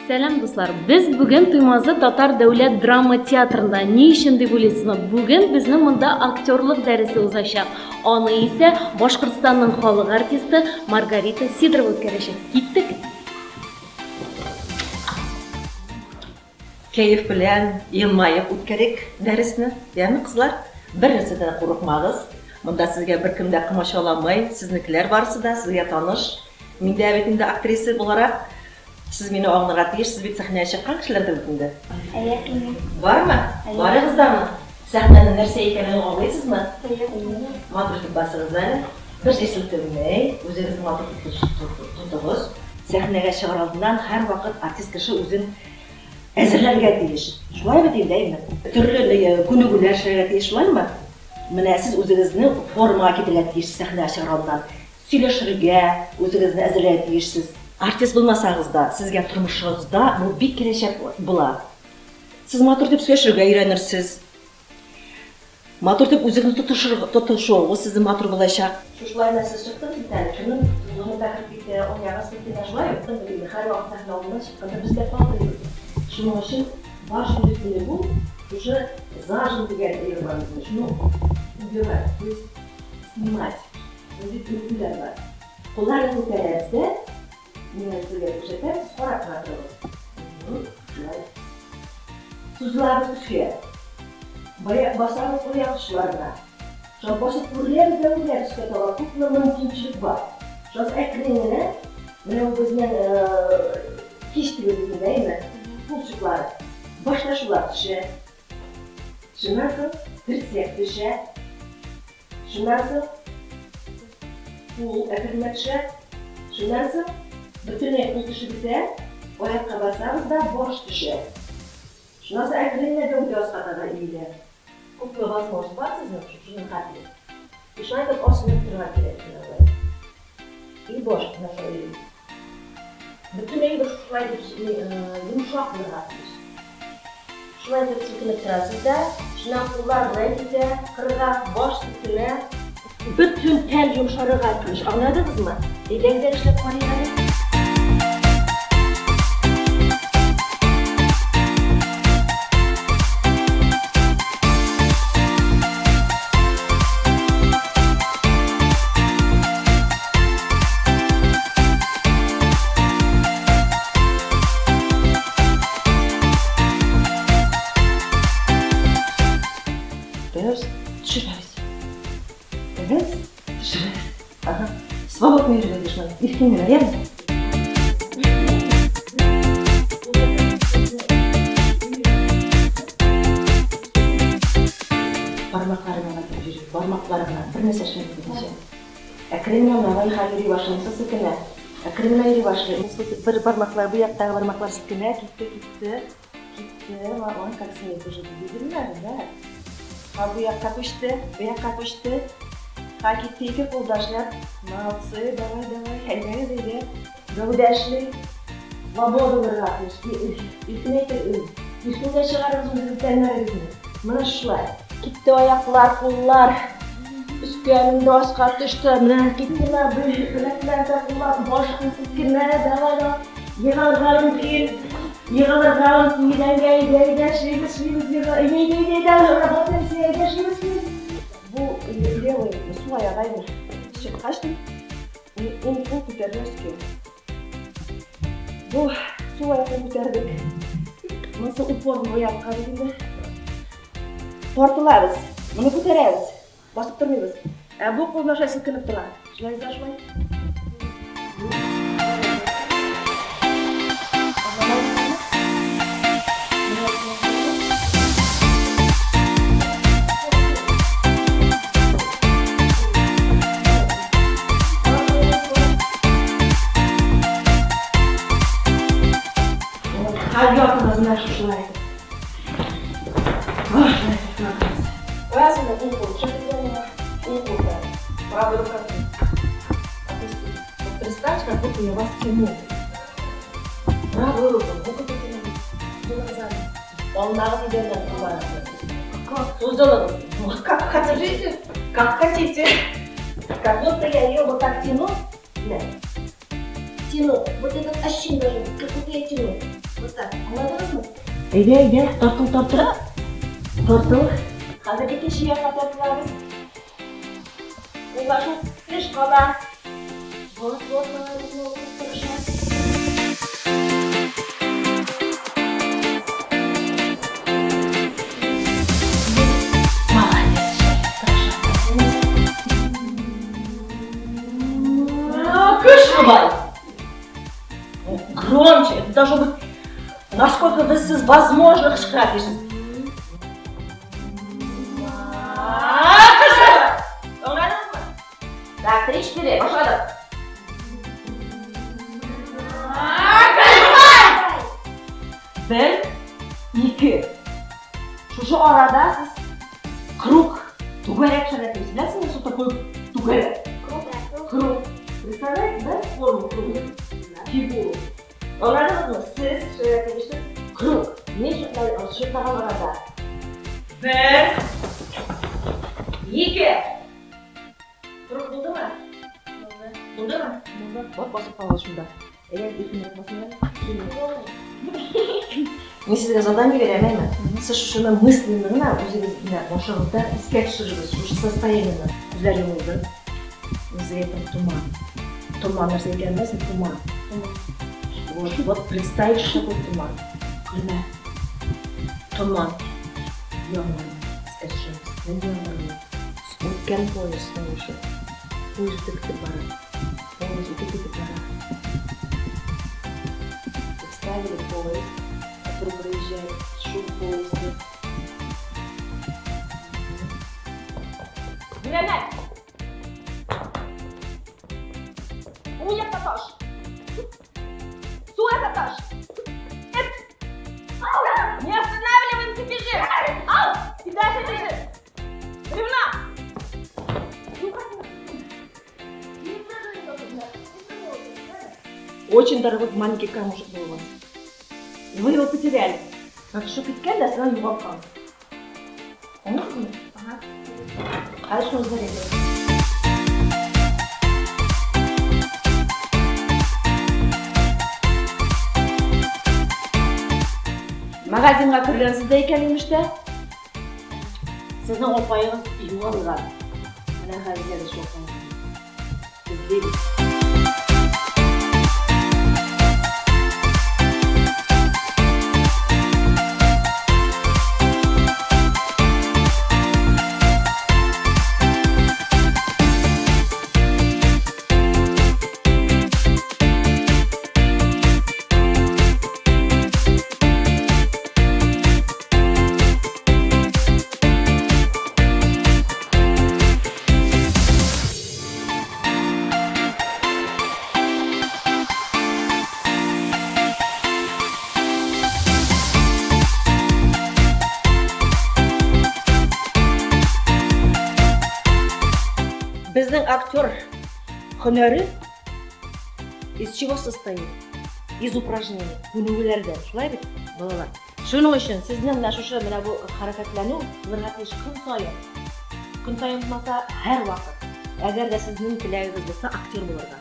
Сәлам, дуслар! Без бүген Туймазы татар дәүләт драма театрында. Ни өчен дип уйлыйсызмы? Бүген безнең монда актерлык дәресе узачак. Аны исә Башкортстанның халык артисты Маргарита Сидорова үткәрәчәк. Киттек! Кәеф белән елмаеп үткәрик дәресне, яме, кызлар? Бер нәрсәдән дә курыкмагыз. Монда сезгә беркем дә комачауламый, сезнекеләр барысы да сезгә таныш. Мин дә бит инде актриса буларак, сез мине аңларга тиеш, сез бит сәхнәгә чыккан кешеләр дә бит инде. Әйе, әйе. Бармы? Барыгыз дамы? Сәхнәнең нәрсә икәнен аңлыйсызмы? Әйе. Матур итеп басыгыз әле. Бер җир селкенмәй, үзегезне матур итеп тотыгыз. Сәхнәгә чыгар алдыннан һәрвакыт артист кеше үзен әзерләргә тиеш. Шулай бит инде, әйме? Төрле күнегүләр эшләргә тиеш, шулаймы? Менә сез үзегезне формага китерергә тиешсез сәхнәгә чыгар алдыннан. Сөйләшергә, үзегезне әзерләргә тиешсез. Артист булмасагыз да, сезгә тормышыгызда бу бик киләчәк була. Сез матур итеп сөйләшергә өйрәнерсез. Матур итеп үзегезне тотышырга, тотышуыгыз сезнең матур булачак. Шушылай менә сез чыктыгыз бит әле, кемнең тулыгы да кереп китә, аягы селкенә, шулай бит? Бит инде һәрвакыт сәхнә алдыннан чыкканда без дә калтырыйбыз. Шуның өчен баш өстенә бу шушы зажим дигән әйбер бар безнең, шуны убирать, то есть снимать. Мондый күнегүләр бар. Кулларны күтәрәбез дә, Мин әле сезгә күрсәтәм, сез карап кына торыгыз. Шулай. Сузылабыз өскә. Бая басабыз аяк очларына. Шулай басып үреләбез дә үреләбез өскә таба. Күпме мөмкинчелек бар. Шулай әкрен генә менә бу безнең кич дибез бит инде, әйеме? Кулчыклары. Башта шулар төшә. Шуннан соң терсәк төшә. Шуннан соң кул әкренләп төшә. Шуннан соң бөтенләй кул төшеп бетә, аякка басабыз да баш төшә. Шуннан соң әкренләп гәүдә аска таба иелә. Күпме возможность бар сезнең шушының хәтле. И шулай итеп асылынып торырга кирәк менә болай. И баш менә шулай йөри. Бөтенләй бер шулай дип йомшак булырга тиеш. Шулай итеп селкенеп торасыз да, шуннан куллар болай китә, кырга, баш селкенә. Бөтен тән йомшарырга тиеш, аңладыгызмы? Әйдәгез әле эшләп карыйк әле. Без төшерәбез. Без төшерәбез. Ага. Свободно йөрергә тиеш шулай. Иркен генә, яме? Бармаклары гына йөри, бармаклары гына бер нәрсә эшләп бетмичә. Әкрен генә Майха йөри башлый, монысы селкенә. Әкрен генә йөри башлый. Бер бармаклар, бу яктагы бармаклар селкенә, китте, китте, китте. Ой, как смеет уже, видели, да? Ха, бу якка күчте, бу якка күчте. Ха, китте, ике кулда эшләп. Молодцы, давай, давай, әйдәгез, әйдә. Гәүдә эшли. Свобода булырга тиеш. Иркенәйтер, иркенгә чыгарыгыз үзегез тәннәрегезне. Менә шулай. Китте аяклар, куллар. Өскә менде, аска төште. Менә китте менә беләкләр дә, куллар, баш селкенә, давай, давай. Егылырга мөмкин. Егылырга мөмкин. Идәнгә, әйдә, әйдә, эшлибез, эшлибез, әйдә, әйдә, әйдә, работаем, әйдә, эшлибез, эшлибез. Бу левый сул аягы әйбер. Чыккач, уң кул күтәрелә өскә. Бу сул аякны күтәрдек. Монысы упор бу якка бит инде. Тартылабыз. Моны күтәрәбез. Басып тормыйбыз. Ә бу кул наша селкенеп тора. Шулай да шулай. Хәл ятыгыз менә шушылай. Куясың да уң кул төшә уң кулда. Правая рука. Опустить. Вот представьте, как будто я вас тяну. Правую руку. Ну-ка потянули. Сузылыгыз әле. Алнагыз идәннән кулларыгызны. Как? Сузылыгыз. Ну, как хотите. Как хотите. Как будто я ее вот так тяну. Да. Тяну. Вот этот ощущение должно быть, как будто я тяну. Әйдә, әйдә, тартыл, тартыл. Тартыл. Хәзер икенче якка тартылабыз. Куллар шул теш кала. Вот, вот, вот, тырыша. Молодец, тырыша. Көч бабай! Громче, это должно быть, насколько вы сез возможно кычкыра тиешсез. Аңладыгызмы? Так, три, четыре, башладык. Бер, ике. Шушы арада сез круг, түгәрәк шәрәтегез. Беләсезме, что такое түгәрәк? Круг. Представляете, да, форму круга? Фигуру. Аңладыгызмы? Сез шәрәтегез круг. Мин шыртлаган арада. Бер, ике. Круг булдымы? Булды. Булдымы? Булды. Вот басып калыгыз шунда. Әгәр иркенрәк бассаң, Мин сезгә задание бирәм, әйме? Сез шушыны мысленно гына үзегез менә башыгызда искә төшерегез, шушы состояниене. Күзләр йомылды. Мин сезгә әйтәм, томан. Томан нәрсә икәнен беләсезме? Томан. Вот, вот представить, что такое томан. Көлмә. Томан. Яңгыр. Искә төшерегез. Нинди яңгыр бу? Үткән поезд тавышы. Поезд үтеп китеп бара. Поезд үтеп китеп бара. Представили поезд, который проезжает, шум поезда. Гранат! Уң якка таш! Сул якка таш! Эт! Не останавливаемся, бежим! Ау! И дальше бежим! Бревна! Очень дорогой маленький камушек был у вас. И вы его потеряли. Так что киткән дә сразу югалткан. Аңладыңмы? Ага. Хорошо, зарядил. Магазинга кергәнсез дә икән имеш тә. Сезнең апаегыз югалган. Менә хәзер дә шул апаегызны эзлибез. Безнең актер һөнәре из чего состоит? Из упражнений, күнегүләрдән. Шулай бит, балалар? Шуның өчен сезнең менә шушы менә бу хәрәкәтләнү булырга тиеш көн саен. Көн саен булмаса, һәрвакыт. Әгәр дә сезнең теләгегез булса, актер булырга.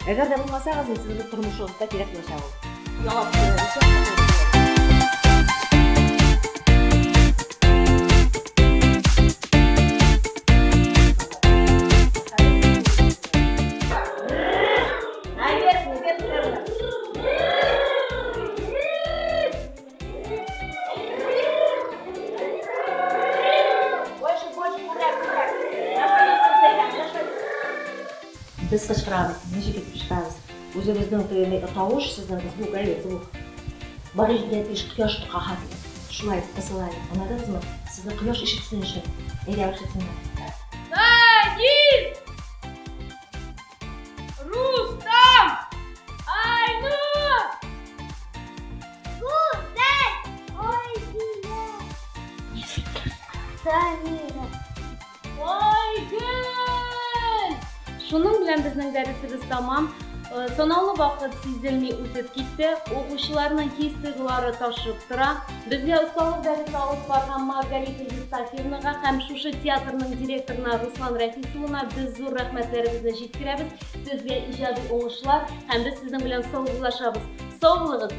Әгәр дә булмасагыз, сезнең тормышыгызда кирәк булачак ул. Ялап Без кычкырабыз, ничек итеп кычкырабыз? Үзебезнең теге тавыш сезнең звук, әйе, звук. Бар җирдә тиеш кояш каһәр. Шулай кысыла. Аңладыгызмы? Сезне кояш ишетсен өчен. Әйдә, ишетсеннәр. Данис! Рустам! Айнур! Гүзәл! Айзия! Самира! Айгөл! Шуның белән безнең дәресебез тамам. Э, санаулы вакыт сизелми үтеп китте. Укучыларның хис-тойгылары ташып тора. Безгә осталык дәресе алып барган Маргарита Евстафьевнага һәм шушы театрның директорына Руслан Рәфис улына без зур рәхмәтләребезне җиткерәбез. Сезгә иҗади уңышлар һәм без сезнең белән саубуллашабыз. Сау булыгыз!